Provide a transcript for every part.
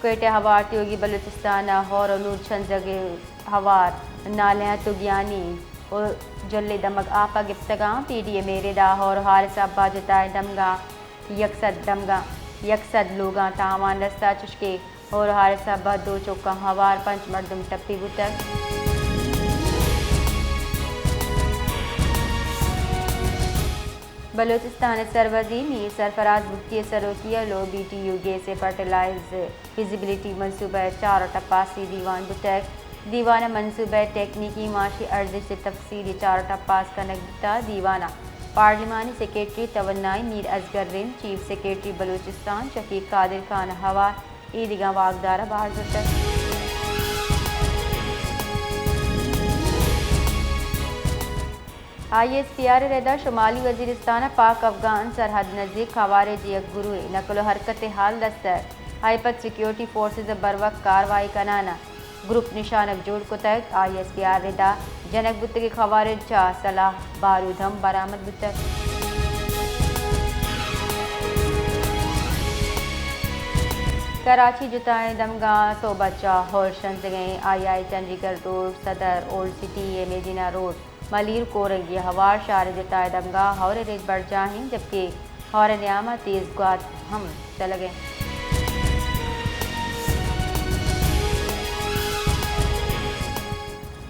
کوئٹہ ہوار تیوگی بلوچستان ء ہور و نور چنزگ ء ہوار نالہ ء تگیانی و جلے دمگ آپ ء گپتگاں۔ پی ڈی ایم ء ردا ہور و ہارس ء باجتائیں دمگاں یک سد دمگاں یک سد لوگاں تاوان رستہ، چشکہ ہور و ہارس ء بہ دو چکاں ہوار پنچ مردم ٹپی بوتگ۔ بلوچستان ء سروزی میر سرفراز بگٹی ء سروکی ء لوبی ٹی یو گیس ء فرٹیلائز فزیبلٹی منصوبہ ء چارٹ ء پاسی دیوان بوتگ۔ دیوان ء منصوبہ ء تکنیکی معاشی ارزشت ء تفصیلی چارٹ ء پاس کنگ بوتگ۔ دیوان ء پارلیمانی سیکرٹری توانائی میر اصغر رند، چیف سیکرٹری بلوچستان شفیق قادر خان ء ہوار ایدگہ واکدار ء بہر زرتگ۔ آئی ایس پی آر ء ردا شمالی وزیرستان ء پاک افغان سرحد نزیک خوارج ء یک گروہے نقل و حرکت ء حال دست ء، آئی پد سیکیورٹی فورسز ء بروک کاروائی کنان ء گروپ نشانگ جوڑ کتگ۔ آئی ایس پی آر ء ردا جنگ بوتگیں خوارج چہ سلاح بارود ہم برآمد بوتگ۔ کراچی جتائیں دمگاں صوبہ چہ ہور شنزگیں آئی آئی چنڈیگڑھ روڈ، صدر، اولڈ سٹی، مدینہ روڈ، ملیر کورنگی ہوار شہر جتائیں دمگاں ہور ریت برجاہیں، جبکہ ہور نیام ء تیز گوات ہم چلگ ء انت۔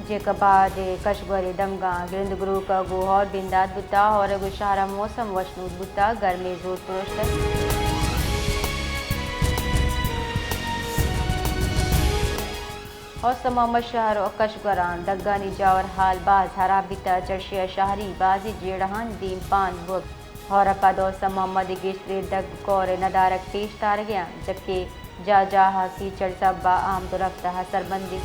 جیکب آباد ء کشگوری دمگاں گرند گروک ء گوں ہور بندات بوتا، ہور ء گوں شہر ء موسم وشنود بوتا، گرمی زور پروشتگ۔ حسن محمد شہر و کشگوراں دگانی جاور حال باز حراب بیتا، چرشی ء شہری بازی جیڑہانی دیم پان بوگ۔ ہور ء پد حسن محمد ء گیشتریں دگ کور ء ندارگ پیش دارگ ء انت، جبکہ جاہ جاہ ء کیچڑ سبب ء آمد و رفت ء اثر بندی۔